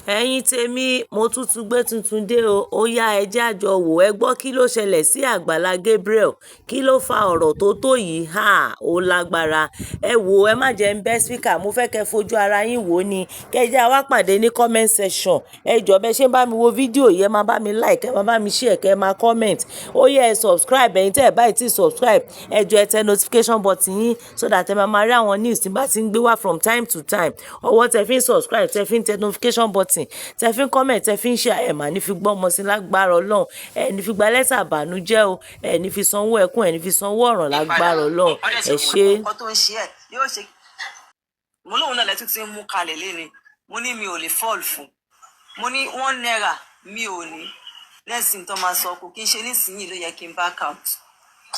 Ẹ̀yin tèmi, mo tún tún gbé tuntun dé o. Ó yá, ẹ jẹ́ àjọ wò. Ẹ gbọ́, kí ló ṣẹlẹ̀ sí Àgbàlá Gabriel? Kí ló fa ọ̀rọ̀ tó yìí? Ha! Ó lágbára. Ẹ wò, ẹ má jẹ́ ń bẹ́ speaker. Mo fẹ́ kẹ́ fojú ara yín wò ni. Kẹ́ jẹ́ wá pàdé ní comment section. Ẹ jọ̀ọ́, bẹ ṣe ń bá mi wo fídíò yìí, ẹ máa bá mi like, ẹ máa bá mi share, kẹ́ máa comment. Ó yá, ẹ subscribe. Ẹ̀yin tí ẹ bá ti subscribe, ẹ jọ̀ọ́, ẹ tẹ notification button yín so that ẹ máa máa rí àwọn news tí bá ti ń gbé wá from time to time. Ọwọ́ tẹ fi ń subscribe, tẹ fi ń tẹ notification button, tẹ fi ń comment, tẹ fi ń share, ẹ má ní fi gbọ́mọ sí lágbára Ọlọ́run. Ẹ ní fi gba lẹ́tà ìbànújẹ́ o. Ẹ ní fi sanwó ẹkún, ẹ ní fi sanwó ọ̀ràn lágbára Ọlọ́run. Ẹ ṣé. Nǹkan tó ń ṣe ẹ yóò ṣe. Mo lóun náà lẹ́tún ti ń mú kalẹ̀ léni. Mo ní mi ò lè fall fún. Mo ní ₦1 mi ò ní lẹ́sìn tó máa sọ kò kí n ṣe nísìnyí ló yẹ kí n back out.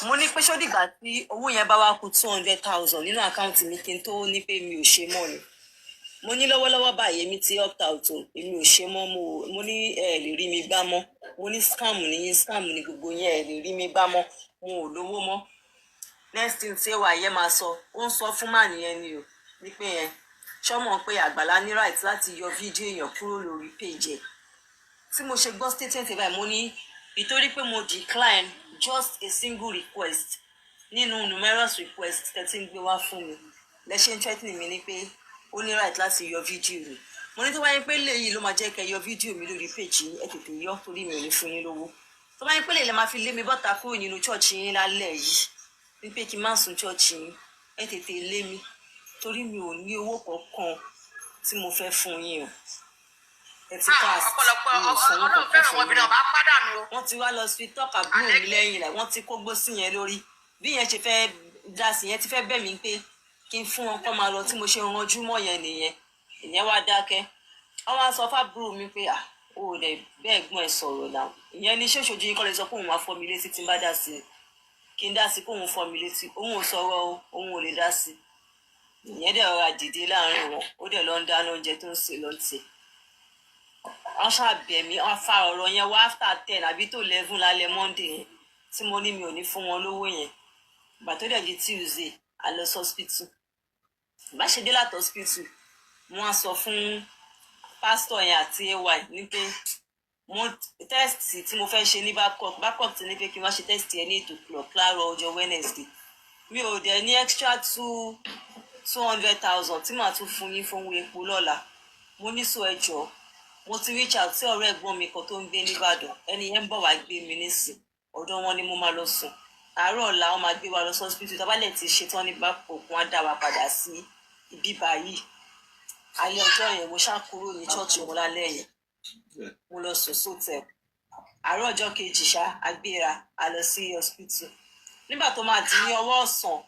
Mo ní pé ṣó dìgbà tí owó yẹn bá wá kù 200,000 nínú account mi kí n tó ní pé mi ò ṣe mọ́ ni? Mo ní lọ́wọ́lọ́wọ́ báyìí, èmi ti opt out o, èmi ò ṣe mọ́. Mo ní ẹ lè rí mi gbá mọ́. Mo ní scam ní yín, scam ní gbogbo yẹn, ẹ lè rí mi gbá mọ́, mo ò lówó mọ́. Next thing tí ẹwà yẹn máa sọ, ó ń sọ fún màá nìyẹn ni o, wípé yẹn ṣọmọ pé Àgbàlá ní right láti yọ fídíò èèyàn kúrò lórí page ẹ. Tí mo ṣe gbọ́ statement báyìí, mo ní ìtorí pé mo decline just a single request nínú numerous requests tẹ́tí ń gbé wá fún mi, lẹ́ṣẹ̀ ń threatening mi ní pé ó ní right láti yọ fídíò mi. Mo ní tó bá yẹn pé léyìí ló máa jẹ́ kẹ́ yọ fídíò mi lórí page yín, ẹ tètè yọ, torí mi ò ní fún yín lówó. Tó bá yẹn pé lè lè máa fi lé mi bọ́ta kúrò nínú church yín lálẹ́ yìí, wípé kí n má sùn church yín, ẹ tètè lé mi, torí mi ò ní owó kankan tí mo fẹ́ fún yín o. Ẹ ti pass. Ọ̀pọ̀lọpọ̀ Mi ò sanwó Ọlọ́run kankan fẹ́ràn fún wọn yín. obìnrin ọba pádànù o. Wọ́n ti wá lọ sí tọ́ka àbúrò mi lẹ́yìn rẹ̀, wọ́n ti kó gbó sí yẹn lórí. Bí yẹn ṣe fẹ́ dá sí yẹn, ti fẹ́ bẹ̀ mí pé kí n fún wọn kọ́ máa lọ. Tí mo ṣe ranjú mọ́ yẹn nìyẹn, ìyẹn wá dákẹ́. Wọ́n wá sọ fábúrò mi pé, à ó lè bẹ́ẹ̀ gbọ́n ẹ̀ sọ̀rọ̀ náà. Ìyẹn ní ṣòṣojú yín kọ́ lè sọ pé òun máa fọ́ mi létí tí n bá dá sí i, kí n dá sí kóun fọ́ mi létí. Òun ò sọ̀rọ̀ o, òun ò lè dá sí i. Ìyẹn dẹ̀ rọra dìde láàrin wọn, ó dẹ̀ lọ ń dáná oúnjẹ tó ń sè lọ́ntì. Wọ́n ṣàbẹ̀ mí, wọ́n fa ọ̀rọ̀ yẹn wá after 10 àbí tó 11 lálẹ́ Monday yẹn tí mo ní mi ò ní fún wọn lówó yẹn. Ìgbà tó dẹ̀ di Tuesday, a lọ sí hospital. Bá ṣe dé láti hospital, mo wá sọ fún pásítọ̀ yẹn àti ay ní pé mo test tí mo fẹ́ ṣe ní Babcock, Babcock ti ní pé kí n wá ṣe test yẹn ní 8 o'clock láàárọ̀ ọjọ́ Wednesday. Mi ò dẹ̀ ní extra two two hundred thousand tí màá tún fún yín fún owó epo lọ́la. Mo ní sọ, ẹ jọ̀ọ́, mo ti reach out sí ọ̀rẹ́ ẹ̀gbọ́n mi kan tó ń gbé nìbàdàn. Ẹni yẹn ń bọ̀ wá gbé mi nísìn, ọ̀dọ̀ wọn ni mo máa lọ sùn. Àárọ̀ ọ̀la, wọn máa gbé wa lọ sí hospital. Tá bá lẹ̀ ti ṣetán ní Babcock, wọn á dá wa padà sí ibi báyìí. Alẹ́ ọjọ́ yẹn, mo ṣáà kúrò ní church wọn lálẹ́ yẹn, mo lọ sùn sótẹ̀. Àárọ̀ ọjọ́ kejì ṣá, a gbéra, a lọ sí hospital. Nígbà tó máa di ní ọwọ́ ọ̀sán,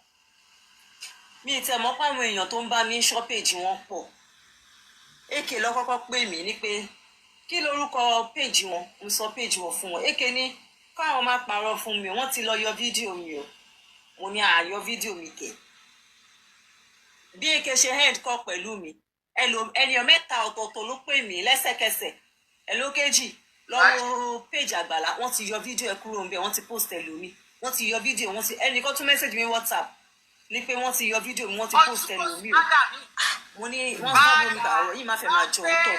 mi ì tẹ̀ mọ́ pé àwọn èèyàn tó ń bá mi ń ṣọ́ page wọn pọ̀. Èké lọ kọ́kọ́ pè mí ní pé kí lorúkọ page wọn. Mo sọ page wọn fún wọn. Èké ní káwọn má parọ́ fún mi, wọ́n ti lọ yọ fídíò mi o. Mo ní àyọ fídíò mi kẹ̀. Bí èké ṣe end call pẹ̀lú mi, ènìyàn mẹ́ta ọ̀tọ̀ọ̀tọ̀ ló pè mí lẹ́sẹ̀kẹsẹ̀. Ẹ̀ ló kejì lọ́wọ́ page Àgbàlá, wọ́n ti yọ fídíò ẹ̀ kúrò ńbẹ̀, wọ́n ti post ẹ̀ lómi, wọ́n ti yọ fídíò wọ́n ti. Ẹnìkan tún message mi WhatsApp ní pé wọ́n ti yọ fídíò mi, wọ́n ti post ẹ̀ lómi o. Mo ní wọ́n sọ fún mi kàrọ̀ yìí má fẹ́ máa jọ òótọ́.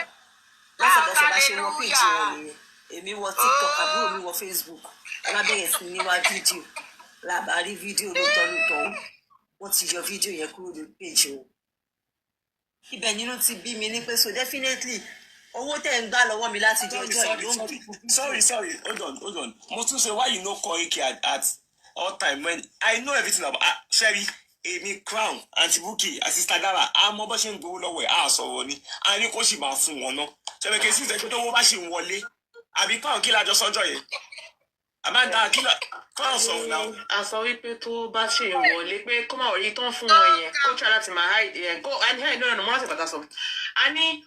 Lẹ́sẹ̀kẹsẹ̀, bá ṣe wọ page wọn nìyẹn. Èmi wọ TikTok, àbúrò mi wọ Facebook, ẹ má bẹ̀rẹ̀ sí ní wá fídíò làbá rí fídíò. Lóòótọ́ lóòótọ́, wọ́n ti yọ fídíò yẹn kúrò lórí page wọn. Ibẹ̀ nínú ti bí mi ní pé so definitely owó tẹ̀ ń gbà lọ́wọ́ mi láti jọjọ́ yìí ló ń Sorry, sorry, hold on, hold on. Mo tún say, why you no call Ike at all time when I know everything about, ah, Sherry, èmi, Crown, Aunty Bukky àti Sister Dara, a mọ bó ṣe ń gbowó lọ́wọ́ ẹ̀, á sọ̀rọ̀ ni a ní kó sì máa fún wọn ná. Ṣẹ̀fẹ̀ sí ìṣẹ́ pé tó wọ́n bá ṣì ń wọlé àbí Crown, kí lájọ sọ́jọ́ yẹn àmàdá, kí ló Crown sọ̀rọ̀ náà. A sọ wípé tó bá ṣe wọlé pé kó má wọlé tó ń fún wọn yẹn, kó try láti máa hide ẹ, kó and hey, no, mo rántí pàtàkì sọ, a ní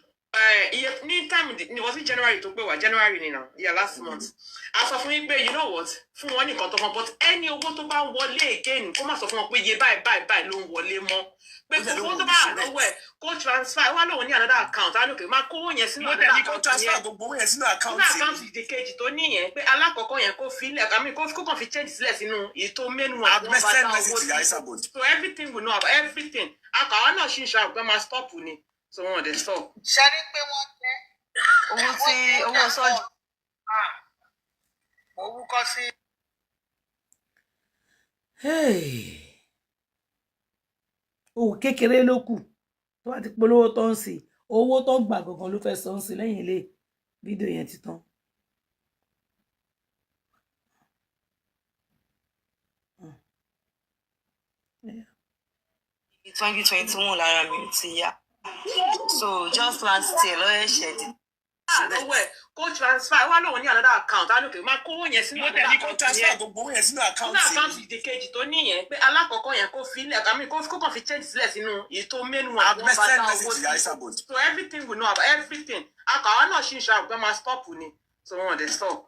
iye ní time ní was it January tó pé wá, January ni now, yeah, last month. A sọ fún yín pé, you know what, fún wọn nìkan tó kan, but ẹni owó tó bá wọlé again, kó má sọ fún wọn pé iye báyìí báyìí báyìí ló ń wọlé mọ́, pé gbogbo owó tó bá wà lọ́wọ́ ẹ̀, kó transfer wá lóun ní another account, á lókè máa kówó yẹn sínú Mo tẹ̀ ní another kó account transfer yẹn gbogbo owó yẹn sínú sínú account. Account ìdíkejì tó ní yẹn, pé alákọ̀ọ́kọ́ yẹn kó fi lẹ̀, àmì kó kàn fi change sílẹ̀ sínú èyí tó main one. I've send message to Yaisa Bod. So everything, we know about everything. Akọ àwọn náà ṣì ń ṣe àgbẹ̀ máa stop ni, so wọn ò dé stop. Ṣe rí pé wọ́n jẹ́ Owó tí owó sọ́jú Mo wúkọ́ sí. Hey. Owó kékeré ló kù tó bá ti polówó tó ń sìn, owó tó ń gbà gangan ló fẹ́ san sí lẹ́yìn ilé fídíò yẹn ti tán. Yeah. 2021 lára mi ò ti yá. So just last year ló ṣẹ̀ṣẹ̀ di. Lọ́wọ́ ẹ̀ kó transfer wá lóun ní another account, á ní òkè máa kówó yẹn sínú Mo dẹ̀ ní kó another account transfer yẹn, gbogbo owó yẹn sínú sínú account account ìdíkejì tó níyẹn, pé alákọ̀ọ́kọ́ yẹn kó fi ilẹ̀ àmì kó kàn fi change sílẹ̀ sínú èyí tó mẹ́nu I've àwọn bá send dá message owó to sí. Esabod. So everything, we know about everything. Akọ àwọn náà ṣì ń ṣe àgbẹ̀ máa stop ni, so wọn ò dé stop.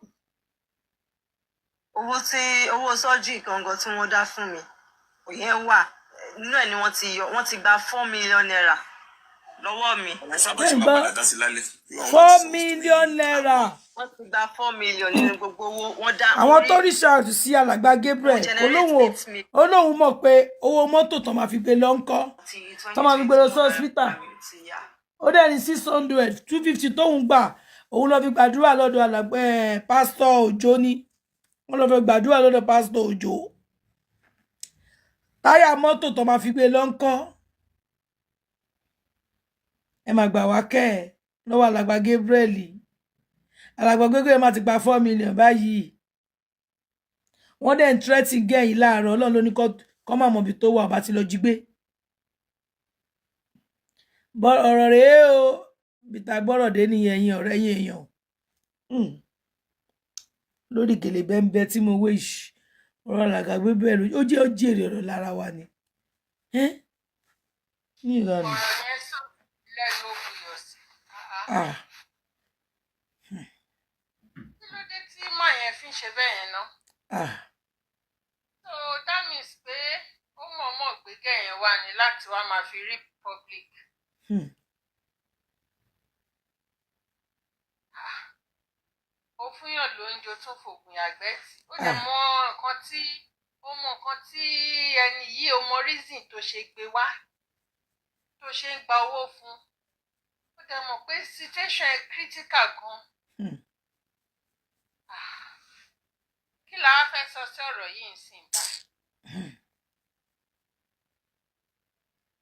Owó tí owó sọ́jú gangan tí wọ́n dá fún mi, òyìn wà nínú ẹ̀ ni wọ́n ti yọ, wọ́n ti gba ₦4 million lọ́wọ́ mi. Esabod ṣì máa padà dá sí lálẹ́. ₦4 million. Wọ́n ti gba 4 million nínú gbogbo owó wọ́n dá. Àwọn tó reach out sí alàgbà Gabriel kò lóhùn o, ó lóun mọ̀ pé owó mọ́tò tó máa fi gbé lọ ń kọ́ tó máa fi gbé lọ sí hospital. Ó dẹ̀ ní 600 250 tóun gbà, òun lọ fi gbàdúrà lọ́dọ̀ alàgbà pásítọ̀ Òjó ni wọ́n lọ fi gbàdúrà lọ́dọ̀ pásítọ̀ Òjó. Táyà mọ́tò tó máa fi gbé lọ ń kọ́. Ẹ máa gbà wá kẹ́ ẹ lọ́wọ́ alàgbà Gabriel. Alàgbà Gabriel máa ti gba 4 million báyìí. Wọ́n dẹ̀ ń tírẹ́tì gẹ̀yìn láàárọ̀. Ọlọ́run ló ní kọ́ máa mọ̀ ibi tó wà bá ti lọ jí gbé. Ọ̀rọ̀ rèé o, bí ta gbọ́rọ̀ dé nìyẹn, ẹ̀yin ọ̀rẹ́, ẹ̀yin èèyàn. Lórí gèlè bẹ́ńbẹ́ tí mo wé yìí, ọ̀rọ̀ alàgbà Gabriel ó jẹ́ ó jèrè ọ̀rọ̀ lára wa ni. Ẹ́ ní ìranù. Ọ̀rọ̀ yẹn sọ lẹ́nu, ó buyọ̀ sí. Ah, ah. Ah, Kí ló dé tí màá yẹn fi ń ṣe bẹ́ẹ̀ yẹn ná? Ah. So that means pé ó mọ̀ọ́mọ̀ gbé gẹ̀yẹn wá ní láti wá máa fi rí public. Ó fúnyàn lóúnjẹ, ó tún fògùn yàgbẹ́ tì. Ó dẹ̀ Ah. mọ nǹkan tí ó mọ, nǹkan tí ẹni yìí ó mọ reason tó ṣe gbé wá, tó ṣe ń gba owó fún. Ó dẹ̀ mọ̀ pé situation ẹ̀ critical gan. Kí la wá fẹ́ sọ sí ọ̀rọ̀ yìí ń sìn báyìí?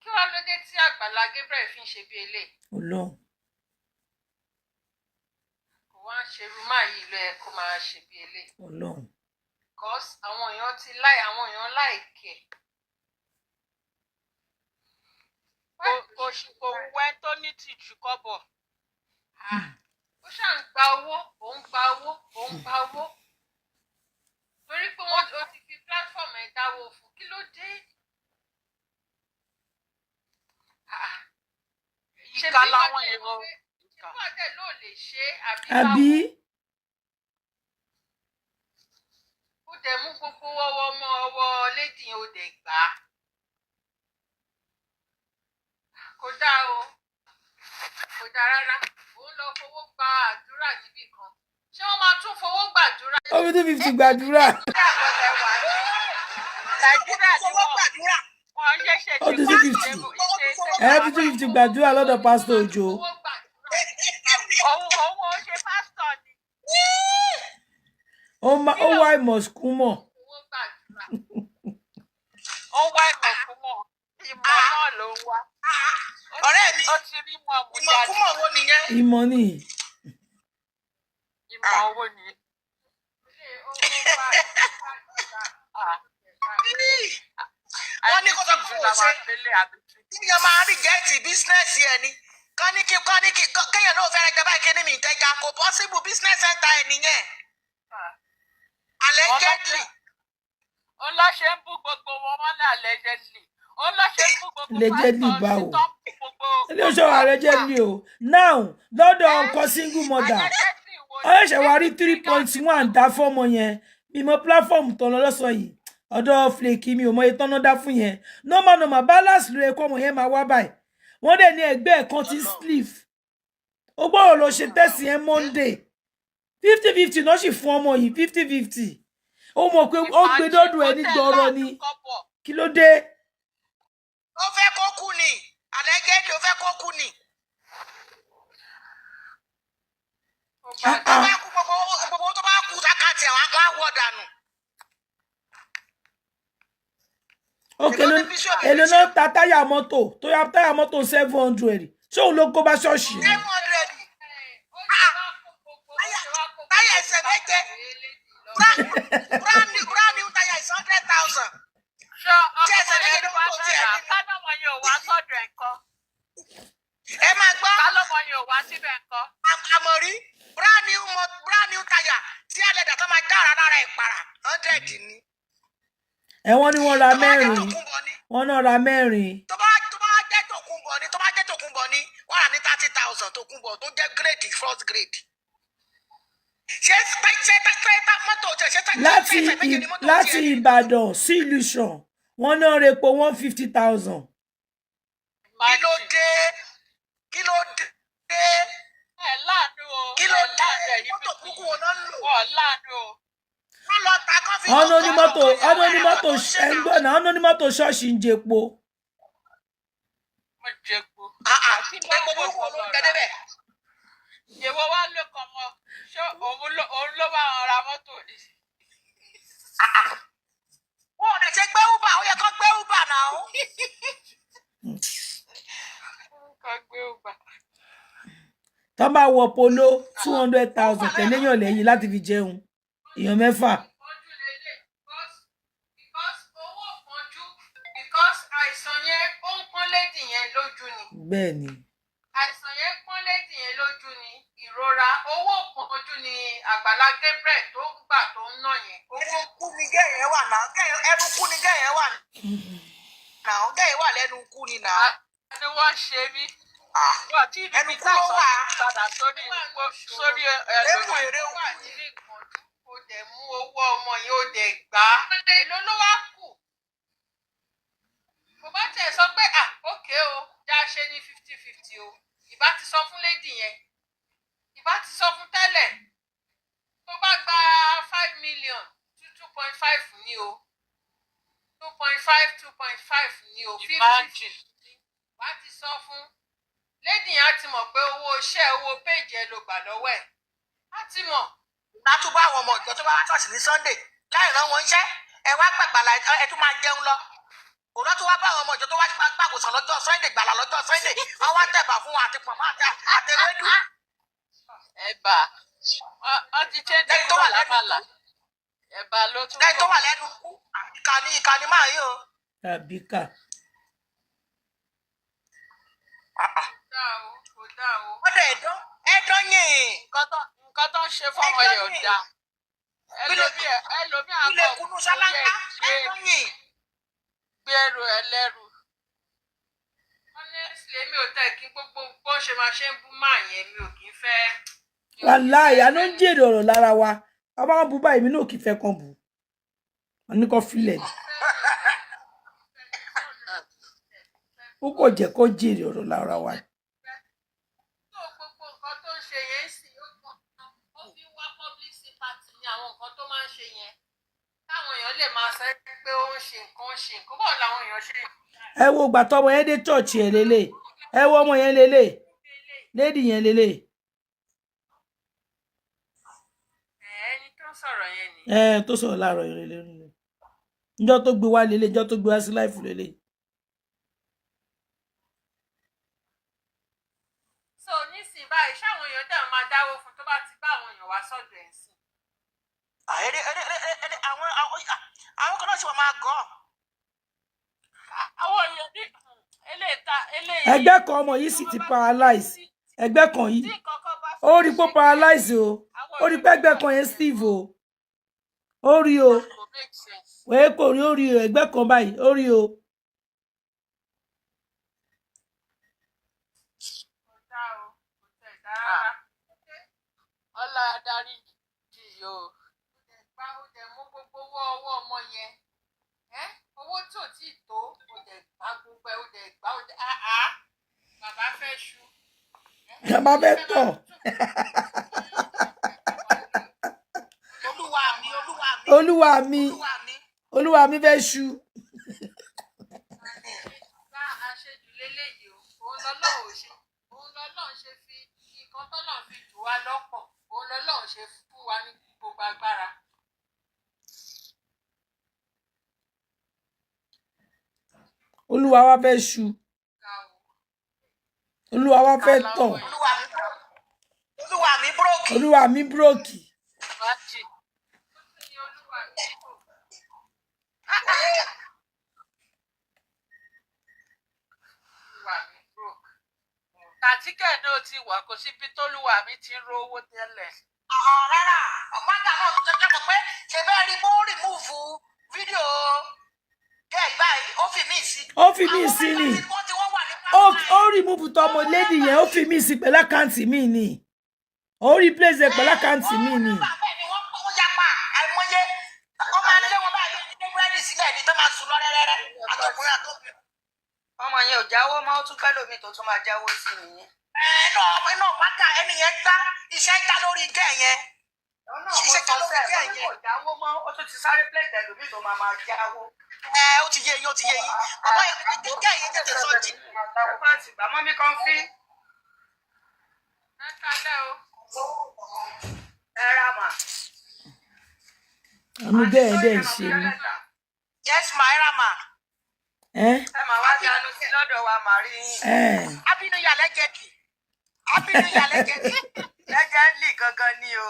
Kí wàá ló dé tí Àgbàlá Gabriel fi ń ṣe bí eléyìí? Ọlọ́run. Kò wá ń ṣerú máa yìí ló yẹ kó máa ṣe bí eléyìí. Ọlọ́run. Because àwọn èèyàn ti láì, àwọn èèyàn láìkẹ̀. Kò wẹ́ tó ní tìjú kọ́bọ̀. Ó ṣáà ń gba owó, òun gba owó, òun gba owó, torí pé wọ́n ó ti fi platform ẹ̀ dáwó fún. Kí ló dé? Ah, Ìka ṣebí làwọn wọ́n dẹ̀ èèyàn. Ṣebí wọ́n dẹ̀ ló lè ṣe é, àbí Àbí? báwo? Ó dẹ̀ mú gbogbo ọwọ́ ọmọ ọwọ́ lady yẹn, ó dẹ̀ gbà á. Kò dáa o, kò dáa rárá. Òun lọ fowó gba àdúrà níbì kan. Ṣé wọ́n máa tún fowó gbàdúrà? Ó fi 250 gbàdúrà. Nàìjíríà ni Fowó wọ́n gbàdúrà. wọ́n ṣẹ̀ṣẹ̀ Ó fi 250, ẹ fi 250 gbàdúrà lọ́dọ̀ pásítọ̀ Òjó. Fowó gbàdúrà. Òun ò ṣe pásítọ̀ ni. Ó wá ìmọ̀ sùkú mọ̀. Fowó gbàdúrà. Ó wá ìmọ̀ fún mọ̀. Ìmọ̀ náà ló ń wá. Ọ̀rẹ́ mi, Ó ti rí mọ̀ mú jáde. ìmọ̀kúmọ̀ wo nìyẹn? Ìmọ̀ ni. Ìmọ̀ owó ni. Ilé owó gbàdúrà. Ah, Wọ́n ní kó sọ pé àìní òun tìjú ṣe. la máa délé àbí tìjú. Kíyàn máa rí gẹ́ẹ̀tì business ẹ̀ ni. Kán ní kí kéèyàn náà fẹ́rẹ̀ jẹ báyìí, kí ni mi ìtẹ́jà kò possible, business center ẹ̀ nìyẹn. Allegedly. Ó lọ ṣe ń bú gbogbo wọn mọ́lẹ̀ allegedly. Ó lọ ṣe ń bú gbogbo Allegedly pásítọ̀ báwo? sí tó ń bú gbogbo. Ilé iṣẹ́ allegedly o. Now lọ́dọ̀ ọkọ single mother, Allegedly wo ó ṣẹ̀ṣẹ̀ wá rí 3.1 dá fọ́mọ yẹn. Mímọ platform tó lọ lọ́sàn yìí, ọ̀dọ̀ flake, mi ò mọ iye tọ́nà dá fún yẹn. Normal normal balance ló yẹ kó ọmọ yẹn máa wá báyìí. Wọ́n dẹ̀ ní ẹgbẹ́ ẹ̀ kan ti sleeve, ó gbọ́dọ̀ lọ ṣe test yẹn Monday. 50-50 náà sì fún ọmọ yìí, 50-50. Ó mọ̀ pé ó gbé dọ́dún ẹ ní gbọ́rọ̀ ni. Kí ló dé? Ó fẹ́ kó kú ni. Allegedly, ó fẹ́ kó kú ni. Ah, Tó ah. bá kú, gbogbo owó tó bá kú s'account ẹ̀, wọ́n á wọ̀ dànù. Ok. Èló Èló ní bíṣọ̀bù èló fi náà ṣe? ta táyà mọ́tò tó yá, táyà mọ́tò 700. Ṣé òun ló kó bá ṣọ́ọ̀ṣì ni? 700. Táyà ẹsẹ̀ méje, brand new táyà is 100,000. Ṣé Tí ẹsẹ̀ ọmọ méje yẹn ló ló wá tó fẹ́ tiẹ̀ rà? nínú. Kálọ́mọ yẹn ò wá sọ́dọ̀ ẹ̀ ńkọ́? Ẹ máa gbọ́. Kálọ́mọ yẹn ò wá síbẹ̀ ńkọ́? Àmọ̀rí, brand new táyà tí alẹ́dà tó máa dára lára ìpara, 100 ni. Ẹ wọ́n ní wọ́n ra Tó bá jẹ́ mẹ́rin. tòkunbọ̀ ni. Wọ́n náà ra mẹ́rin. Tó bá jẹ́ tòkunbọ̀ ni, tó bá jẹ́ tòkunbọ̀ ni, wọ́n rà ní 30,000, tòkunbọ̀ tó jẹ́ grade, first grade. Ṣé mọ́tò tẹ̀ ṣé Láti ẹsẹ̀ méje ni mọ́tò láti tiẹ̀ ní? Ìbàdàn sí ìlú Ìṣàn, wọ́n náà repo 150,000. Kí ló dé? Kí ló dé? Ẹ láàánú o. Kí ló Ẹ dé? láàánú ẹ̀yin Mọ́tò pípọ̀ burúkú yìí. wo náà ń lò? Wọ́n láàánú o. Wọ́n lọ ta kán fi Ọ̀nà onímọ́tò, ọ̀nà onímọ́tò, ẹ̀ ń gbọ́ náà, ọ̀nà onímọ́tò ṣọ́ọ̀ṣì ń jẹpo. Mo jẹpo. Àti Epo burúkú wo ló ń jẹ débẹ̀? Ìwọ wá ló kàn mọ́. Ṣé òun ló bá wọn ra mọ́tò ni? Wọn ò lè ṣe gbé Uber, ó yẹ kán gbé Uber náà. Kàn gbé Uber. Tó bá wọ Polo 200,000 tẹ̀léyàn lẹ́yìn láti fi jẹun, èèyàn mẹ́fà. Ìpọ́njú lélẹ̀, because owó ìpọ́njú, because àìsàn yẹn ó ń pọ́n lady yẹn lójú ni. Bẹ́ẹ̀ ni. Àìsàn yẹn pọ́n lady yẹn lójú ni, ìrora owó ìpọ́njú ni Àgbàlá Gabriel tó ń gbà tó ń ná yẹn. Owó Ẹnu kú ni gẹ́yẹ̀ wà náà. Ẹnu kú ni gẹ́yẹ̀ wà náà. Gẹ́yẹ̀ wà lẹ́nu kú ni náà. Ni wọ́n ṣe mí. Ah, Wọ́n tí ẹnu níbi kú ló táìsàn wà. ti padà sórí sórí Ewu ẹlòmíì. èrè wà nínú ìpọ́njú, ó dẹ̀ mú owó ọmọ yẹn, ó dẹ̀ gbà á. Èló ló wá kù? Kò bá tẹ̀ sọ pé, "Ah, ókè o, já ṣe ní 50-50 o." Ìbá ti sọ fún lady yẹn, ìbá ti sọ fún tẹ́lẹ̀, tó bá gba 5 million, two 2.5 ní o, 2.5, 2.5 ní o, 50 Imagine. Wá ti sọ fún lady yẹn, á ti mọ̀ pé owó iṣẹ́, owó péjì ẹ ló gbà lọ́wọ́ ẹ̀, á ti mọ̀. Látúbọ̀ àwọn ọmọ ìjọ tó bá wá ṣọ́ọ̀ṣì ní Sunday láì rán wọn iṣẹ́, ẹ wá gbàgbàlà, ẹ tún máa jẹun lọ. Òun náà tún wá bá àwọn ọmọ ìjọ tó wá gbàgbòsàn lọ́jọ́ Sunday, gbàlà lọ́jọ́ Sunday, wọ́n wá tẹ̀bà fún wọn àti pọ̀nmọ́ àti àtẹwédú. Ẹ̀bà. Wọ́n ti change Lẹ́yìn tó wà kúrò lẹ́nu lámàlà. Ẹ̀bà ló tún Lẹ́yìn tó kọ̀. wà lẹ́nu kú, ìkànnì ìkànnì máa yí o. Tàbí kà. Kò dáa o, kò dáa o. Wọ́n dẹ̀ ẹ̀dán ẹ̀dán yìí. Nǹkan tó ń ṣe fọ́mọ yẹn ò dáa. Ẹlòmíì ẹlòmíì Ilé àkọ́ kunú sálángá, ẹ̀dán yìí. Gbẹrù ẹlẹ́rù. Honestly, èmi ò tẹ̀ kí gbogbo bó ṣe máa ṣe ń bú máa yẹn, mi ò kì í fẹ́. Wàláì, àná ń jèrè ọ̀rọ̀ lára wa. A máa ń bu báyìí, mi náà kì í fẹ́ kàn bù wọn ní kò filẹ̀ ni. Ó kò jẹ́ kó jèrè ọ̀rọ̀ lára wa. Tó gbogbo nǹkan tó ń ṣe yẹn sì, ó kàn ó fi ń wá public sympathy ní àwọn nǹkan tó máa ń ṣe yẹn, táwọn èèyàn lè máa sọ pé ó ń ṣe nǹkan, ó ń ṣe nǹkan. Báwo làwọn èèyàn ṣe Ẹ wo ìgbà tọmọ yẹn dé church ẹ lélẹ̀, ẹ wo ọmọ yẹn lélẹ̀, lady yẹn lélẹ̀. Ẹni tó ń sọ̀rọ̀ yẹn ni. Ẹ tó sọ̀rọ̀ láàárọ̀ yẹn lélẹ̀ lélẹ̀, níjọ́ tó gbé wá lélẹ̀, níjọ́ tó gbé wá sí live lélẹ̀. So nísìnyí báyìí, ṣáwọn èèyàn dẹ̀ máa dáwó fún tó bá ti bá àwọn èèyàn wá sọ́dọ̀ ẹ̀ sí? Eré àwọn kan náà ṣe wọ́n máa gọ́. Àwọn èèyàn ní eléyìí ta eléyìí. Ẹgbẹ́ kan ọmọ yìí sì ti paralyze, ẹgbẹ́ kan yìí. Tí nǹkan kan bá Ó rí pé ó paralyze o, ó rí pé ẹgbẹ́ kan yẹn steve o, ó rí o. Kò make sense. Wẹ́ẹ́ kò rí, ó rí o, ẹgbẹ́ kan báyìí ó rí o. Kò dáa o, kò tẹ̀ dáa rárá. Ọlá adarí jì o. Ó dẹ̀ gbá, ó dẹ̀ mú gbogbo owó ọwọ́ ọmọ yẹn, ẹ́ owó tí ò tí ì tó, ó dẹ̀ gbá gbogbo ẹ̀, ó dẹ̀ gbá, ó dẹ̀ áá, bàbá fẹ́ ṣu. Bàbá fẹ́ tọ̀. Olúwa mi, olúwa mi. Olúwa mi. Olúwa mi. Olúwa mi fẹ́ ṣu. Bá àṣejù léléyìí o, òun lọ́lọ́run ò ṣe, òun lọ́lọ́run ṣe fi nǹkan tọ́lọ́run fi jù wá lọ́pọ̀, òun ṣe fún wa ní gbogbo agbára. Olúwa wa fẹ́ ṣu. Ga o. Olúwa wa fẹ́ tọ̀. Olúwa mi, olúwa mi búrókì. Olúwa mi búrókì. Imagine. Ó tún ní olúwa mi kò. Olúwa mi broke. Àtíkẹ́ náà ti wà, kò síbi tólúwa mi ti ń rówó tẹ́lẹ̀. Rárá, ọ̀pá-gà náà tó jẹ́ mọ̀ pé ṣe bẹ́ẹ̀ rí bó rìmúùfù fídíò gẹ́ẹ̀ báyìí, ó fi mí sí. Ó fi mí sí ni. Wọ́n ti wọ́n wà ní Ó remove tọmọ lady yẹn, ó fi mí sí pẹ̀lú account mi ni. Ó replace ẹ̀ pẹ̀lú account mi ni. Bẹ́ẹ̀ ni wọ́n kó yapa àìmọye. Wọ́n máa ń lé wọn báyìí ní búrẹ́dì sílẹ̀ ní tó máa sùn lọ rẹ́rẹ́rẹ́ àtọkùnrin àtọkùnrin. Ọmọ yẹn ò jáwọ́ mọ́, ó tún fẹ́ lómi tó tún máa jáwọ́ sí nìyẹn. Ẹ náà ọmọ iná pátá ẹni yẹn gbá iṣẹ́ já lórí gẹ́ yẹn. Òun náà mo Iṣẹ́ sọ já lórí sẹ́ẹ̀, gẹ́ mo ní yẹn. kò jáwọ́ mọ́, ó tún ti sáré plẹ̀tẹ̀ lómi tó máa máa jáwọ́. Ẹ ó ti yé yín, ó ti yé yín. Bàbá yẹn gẹ́ yẹn tètè sọ jí. Bá ti gbà mọ́ mi kan fí. Ẹ kalẹ́ o. Ẹ ra mà. Àánú bẹ́ẹ̀ dẹ̀ ń ṣe mí. Yes ma, ẹ ra ma. Ẹ́ Ẹ mà wá dànù sí lọ́dọ̀ wa màá rí yín. ẹ́ Abínú yàlẹ́ jẹ̀bi. Abínú yàlẹ́ jẹ̀bi. Lẹ́jẹ̀ndì gangan ni o.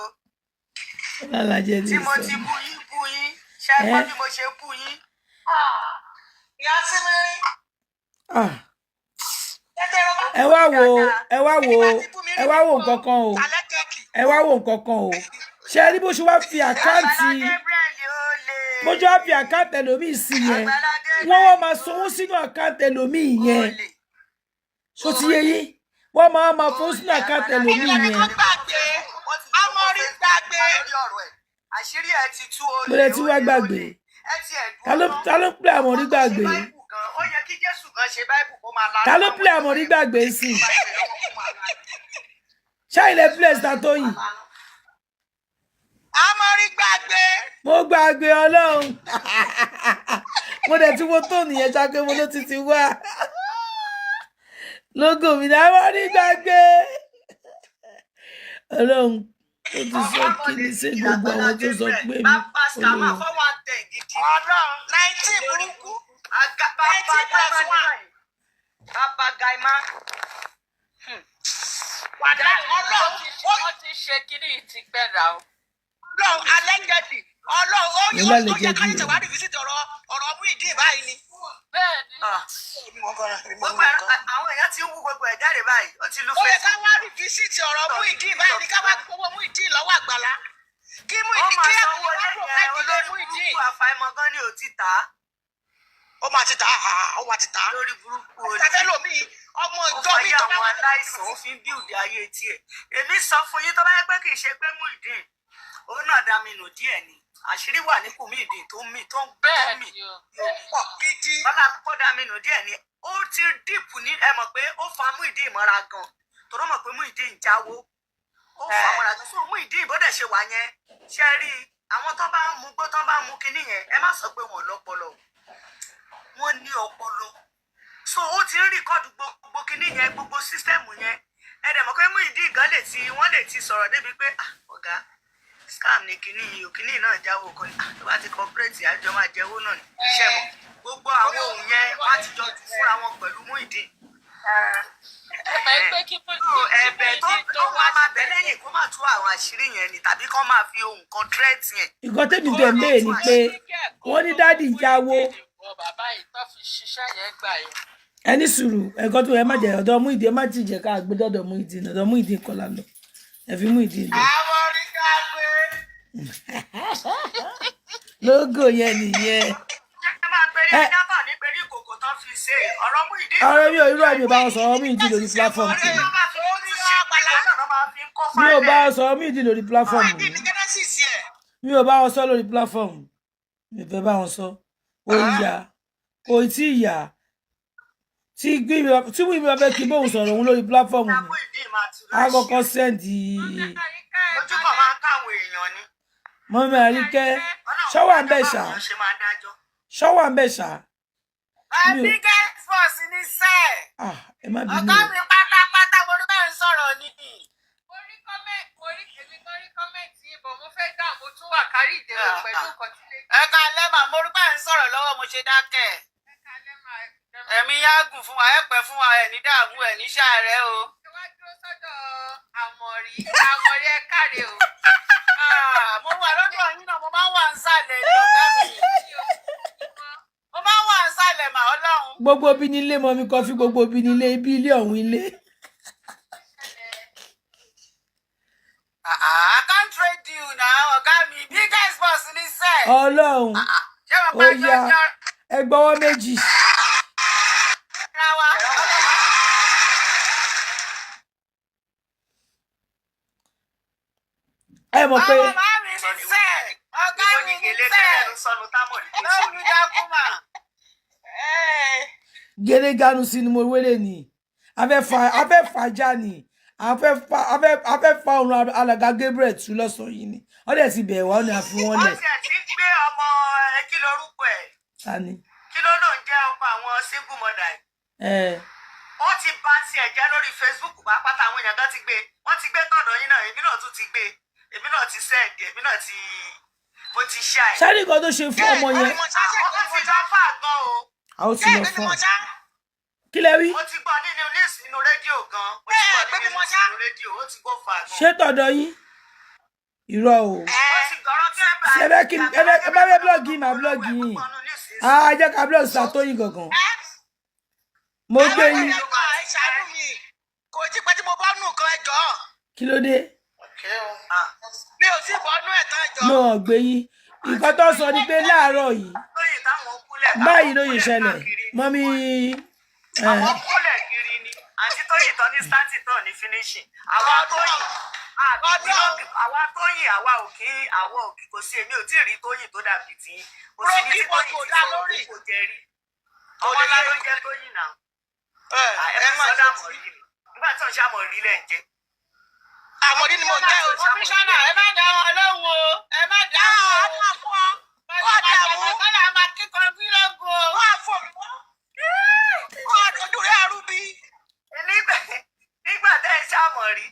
Lálàjẹ́ Tí lè mo sọ. ti bú yín bú yín. Ṣé ẹ gbọ́ Ẹ́ bí mo ṣe bú yín? Ìyá sí mi. Ah. Tètè rọ bá. Ẹ wá wo, ẹ wá wo, ẹ wá wo nǹkan kan o. Alẹ́ jẹ̀bi. Ẹ wá wo nǹkan kan o. Ṣé ẹ rí bó ṣe wá fi account Àgbàlá Gabriel ó lè. bó ṣe wá fi account ẹlòmíì sí yẹn? Àgbàlá Wọ́n wá Gabriel máa sanwó sínú account ẹlòmíì ó yẹn. lè. Ṣó ti yé yín? Wọ́n máa máa fowó sínú account ẹlòmíì Ẹni yẹn. kan gbàgbé. Amọ̀rí gbàgbé. Lórí ọ̀rọ̀ ẹ̀. Àṣírí ẹ ti tú, ó Mo lè, lè ti ó wá lè, ó gbàgbé. lè. Ẹ ti ẹ̀ Ta ló dúró ná. ta ló pè àmọ̀rí Ọmọ tó ṣe gbàgbé? Báíbù gan, ó yẹ kí Jésù gan ṣe Báíbù kó máa Ta lanú ló àwọn pè àmọ̀rí èèyàn. gbàgbé sí? Tó bá ṣe lọ́wọ́ kó máa lanú. Ṣá ilẹ̀ place ta Tóyìn. Amọ̀rí gbàgbé. Mo gbàgbé Ọlọ́run. Mo dẹ̀ tí mo tó nìyẹn ṣáké mo ló ti ti wá. Lógo mi ní àmọ̀rí gbàgbé. Ọlọ́run ó ti sọ Ọ̀gá kí mo ni lè ṣé sí gbogbo Àgbàlá àwọn tó sọ Gabriel. pé mi Bàbá scammer Olúwa. 410 gidi ni. Ọlọ́run 19 burúkú. Bàbá 19 plus Gaima ní one. báyìí. Bàbá Gaima. Wàdà Ọlọ́run ó Wọ́n ti ṣe kinní yìí ti pẹ́ rà o. Ọlọ́run alẹ́jẹ̀dì. Ọlọ́run ó Mo ó lálẹ́ ó yẹ jẹ́ ká bí tètè o. wá rìfísìtì ọ̀rọ̀ ọ̀rọ̀ Muyideen báyìí ni. Bẹ́ẹ̀ ni. Ah. Èmi mọ̀ nǹkan, èmi mọ̀ Gbogbo ẹ̀ nǹkan. àwọn èèyàn ti ń wú gbogbo ẹ̀ jáde báyìí. Ó ti lu Ó yẹ ká Facebook. wá rìfísìtì ọ̀rọ̀ Muyideen báyìí ni, ká wá gbowó Muyideen lọ́wọ́ Àgbàlá. Kí Ó Muyideen máa kí sanwó Àgbàlá lẹ́yìn provide ẹ̀ ilé olórí Muyideen. burúkú àfàìmọ̀ gan ni ò ti tà á. Ó máa ti tà á, ó máa ti tà á. Lórí burúkú olè. Tàfẹ́ lomi ọmọ Ó ìjọ mi fayé tó bá àwọn wà aláìsàn, ó fi ń bíùdì ayé tiẹ̀. Èmi sọ fún yín, tó bá yẹ pé kì í ṣe pé Muyideen òun náà dá mi nù díẹ̀ ni. Àṣírí wà ní Muyideen tó ń mì tó ń tó Bẹ́ẹ̀ ń mì. ni o. Pọ̀ gidi. Bọ́lá kó dá mi nù díẹ̀ ni. Ó ti dìpù ní, ẹ mọ̀ pé ó fa Muyideen mọ́ra gan. Tòró mọ̀ pé Muyideen ń jáwó. Ó fà á mọ́ra gan. So Muyideen bó dẹ̀ ṣe wà yẹn, ṣe rí i, àwọn tó bá ń mu gbó, tó bá ń mu kinní yẹn, ẹ má sọ pé wọn ò lọ́pọlọ o. Wọ́n ní ọpọlọ. So ó ti ń record gbogbo kinní yẹn, gbogbo system yẹn. Ẹ dẹ̀ mọ̀ pé Muyideen gan lè ti wọ́n lè ti sọ̀rọ̀ débi pé, ah, ọ̀gá, scam ni kinní yìí o, kinní náà jáwó kan ní, ah, tó bá ti cooperate, àjọ máa jẹ́wọ́ náà ni. Ṣe mọ̀ gbogbo àwọn ohun yẹn wọ́n á ti jọ jù fúnra wọn pẹ̀lú Muyideen. Ẹ mọ̀ pé kí So kí ẹ̀bẹ̀ tó Muyideen tó tó wá máa máa síbẹ̀ bẹ̀ lẹ́yìn kó má tú àwọn àṣírí yẹn ni tàbí kó máa fi ohun kan threat yẹn. Nǹkan tẹ́mi dẹ̀ ń béèrè ni pé wọ́n ní daddy jáwó. Wọ bàbá yìí tó fi ṣiṣẹ́ yẹn gbà yẹn. Ẹ ní sùúrù, ẹ̀kọ́ tó ẹ má jẹ́ ọ̀dọ̀ Muyideen, ẹ má ti jẹ́ ká gbé dọ́dọ̀ Muyideen, ọ̀dọ̀ Muyideen kọ́ la lọ. Ẹ fi Muyideen lọ. Amọ̀rí gbàgbé. Lógò yẹn nìyẹn. Ẹ máa pe ní Ẹ dábàá ní pé ní kòkò tán fi ṣe ọ̀rọ̀ Muyideen. Ọ̀rọ̀ mi ò irú àmì ò bá wọn sọ̀rọ̀ Muyideen lórí platform Ọ̀rẹ́ tèmi. tó bá fi ó ti ṣe Àgbàlá náà máa fi ń kọ́ Mi ò bá fáìlẹ̀. wọn sọ̀rọ̀ Muyideen lórí platform mi. Muyideen ní Genesis yẹ. Mi ò bá wọn sọ lórí platform. Mi ò fẹ́ bá wọn sọ. Ó yá. Kò tí ì yá. Tí Muyideen bá fẹ́ kí bóun sọ̀rọ̀ òun lórí platform mi. Muyideen máa tú Á kọ́kọ́ láṣìírí. send Ojú kan máa ń káwọn èèyàn ni. Mummy Àríkẹ́. Ọlọ́run Ṣọ́wà ń dájọ́ bẹ̀ báwọn ṣá. èèyàn ṣe máa dájọ́. Ṣọ́wà ń bẹ̀ ṣá. My Mi ò biggest force ní sẹ́ẹ̀. Ah, ẹ má bínú Ọ̀gá o. mi pátápátá, mo rí bẹ́ẹ̀ ń sọ̀rọ̀ ni. Mo rí comment, mo rí, èmi gan rí comment o pẹ̀lú nǹkan tí lè Ẹ káalẹ́ mà, mo rí pé ẹ̀ ń sọ̀rọ̀ lọ́wọ́, mo ṣe dákẹ́. Ẹ kalẹ́ máa ẹ Ẹ̀mí yágùn fún wa, ẹ pẹ́ fún wa, ẹ̀ ní dààmú, ẹ̀ ní ṣàárẹ̀ o. wá dúró sọ́dọ̀ Àmọ̀rí. Àmọ̀rí, ẹ káre o. Ah, mo wà lọ́dọ̀ yín náà, mo máa ń wà ń sàlẹ̀ ní ọ̀gá mi. Mo máa ń wà ń sàlẹ̀ mà, Ọlọ́run. Gbogbo bí nílé mọ mi kọfí, gbogbo bí nílé, ibi ilé ọ̀hún ilé. Ah, ah, I can't trade you now, ọ̀gá mi. Biggest boss ní sẹ́ẹ̀. Ọlọ́run. Ṣé mo Ó pa yá, jọjọ ẹ gbọ́wọ́ méjì. ra wa? Ẹ mọ̀ pé Ọmọ màá mi ní sẹ́ẹ̀. Ọ̀gá Ìwọ mi ni ní gèlè sẹ́ẹ̀. tẹ́lẹ̀ ń sọnù támọ̀ ní kò sí. Lóòrùn dákú mà. Gèrè ganu sí ni mo wélé ni a fẹ́ fà já ni a fẹ́ fa òrùn alàgà Gabriel tú lọ́sàn-án yìí ni wọ́n dẹ̀ ti bẹ̀ wá, ó ní àfi wọ́n Wọ́n lẹ̀. tiẹ̀ ti ń gbé ọmọ ẹ, kí lorúkọ ẹ̀? Ta ni? Kí ló ló ń jẹ́ ọkọ àwọn single mother ẹ̀? Ẹ Ó ti bà tiẹ̀ jẹ́ lórí Facebook pátá, àwọn èèyàn kan ti gbé, wọ́n ti gbé tọ̀dọ̀ yín náà, èmi náà tún ti gbé, èmi náà ti send, èmi náà ti, mo ti ṣá ẹ̀. Ṣáà nìkan tó ṣe fún ọmọ yẹn. Ó ti lọ fà gan o. A ó ti lọ fún ọ. Kí lẹ wí? Mo ti gbọ́ nínú news nínú rédíò gan. Mo ti gbọ́ nínú news nínú rédíò, ó ti gbọ́ fà gan. Ṣé tọ̀dọ̀ yín? Irọ́ o. Ó ti gbọ́rọ́ tí ẹ bá. Ṣé ẹ fẹ́ kí ẹ bá fẹ́ blog yìí, màá blog yìí. Ah, jẹ́ ká blog Sàtóyìn gangan. Mo gbé yín. Ẹ ṣàánú mi, kò tí pẹ́ tí mo bọ́ nù kan, ẹ jọ̀ọ́. Kí ló dé? Mi ò tí bọ́ nù ẹ̀ tán, ẹ jọ̀ọ́. Náà gbé yín. Nǹkan tó sọ ni pé láàárọ̀ yìí Lóyìn táwọn kúlẹ̀ báyìí ló yìí ṣẹlẹ̀ mọ́mí ẹ̀. Àwọn kúlẹ̀ kiri ni àti Tóyìn tán ní starting tán ní finishing. Àwa Tóyìn, àwa Tóyìn, àwa ò kí, àwa ò kí, kò sí, èmi ò tí ì rí Tóyìn tó dàbí tí kò síbi tí Tóyìn ti sọ̀rọ̀ pé kò jẹ rí. Ọmọ ńlá ló ń jẹ́ Tóyìn náà. Ẹ má sọ́dà mọ̀ rí mi nígbà tí wọ́n ṣàmọ̀ rí lẹ̀ ń jẹ́. Àmọ̀dí ni mo jẹ́ o. Kọmíṣánná, ẹ má dá wọn lóhùn o. Ẹ má dá wọn o. Kó dààmú. Kọ́lá máa kíkan bí lógun o. Kó àfọ̀ kó àdójú rẹ̀ àrùbí. Nígbà tẹ́ ẹ ṣàmọ̀ rí.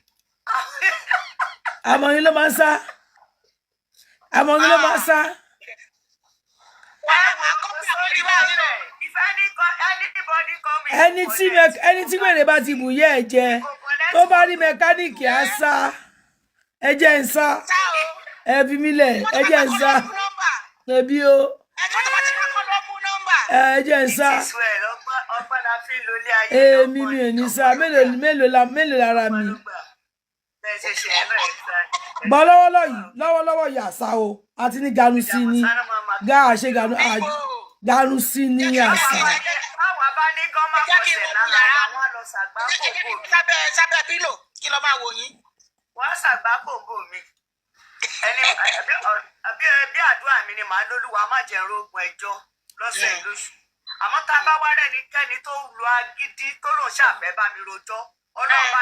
Àmọ̀rí ló máa ń sá, àmọ̀rí ló máa ń sá. Ẹni tí wèrè bá ti bù yẹ́ ẹ jẹ, tó bá rí mẹkáníìkì á sá. Ẹ jẹ́ ń sá, ẹ fi mí lẹ̀, ẹ jẹ́ ń sá ẹbí o, ẹ jẹ́ ń sá. Èmi mi ò ní sá. Mélòó mélòó la mélòó lára mi bọ́ lọ́wọ́lọ́wọ́ yìí, lọ́wọ́lọ́wọ́ yìí, àṣà o àti ní ganu sí ni gá àṣẹ ganu ganu sí ní àṣà. Báwa bá ní kán má kọsẹ̀ lára, wọn lọ ṣàgbákò bò mí. Sábẹ́ pílò kí ló máa wò yín. Wọ́n ṣàgbákò bò mí. Ẹni àbí àdúrà mi ni màá lólúwa má jẹ́ rógun ẹjọ́ lọ́sẹ̀ lóṣù. Àmọ́ tá a bá wá rẹ́nikẹ́ni tó lu agídí tó lòun ṣàfẹ́ bá mi rojọ́, Ọlọ́run bá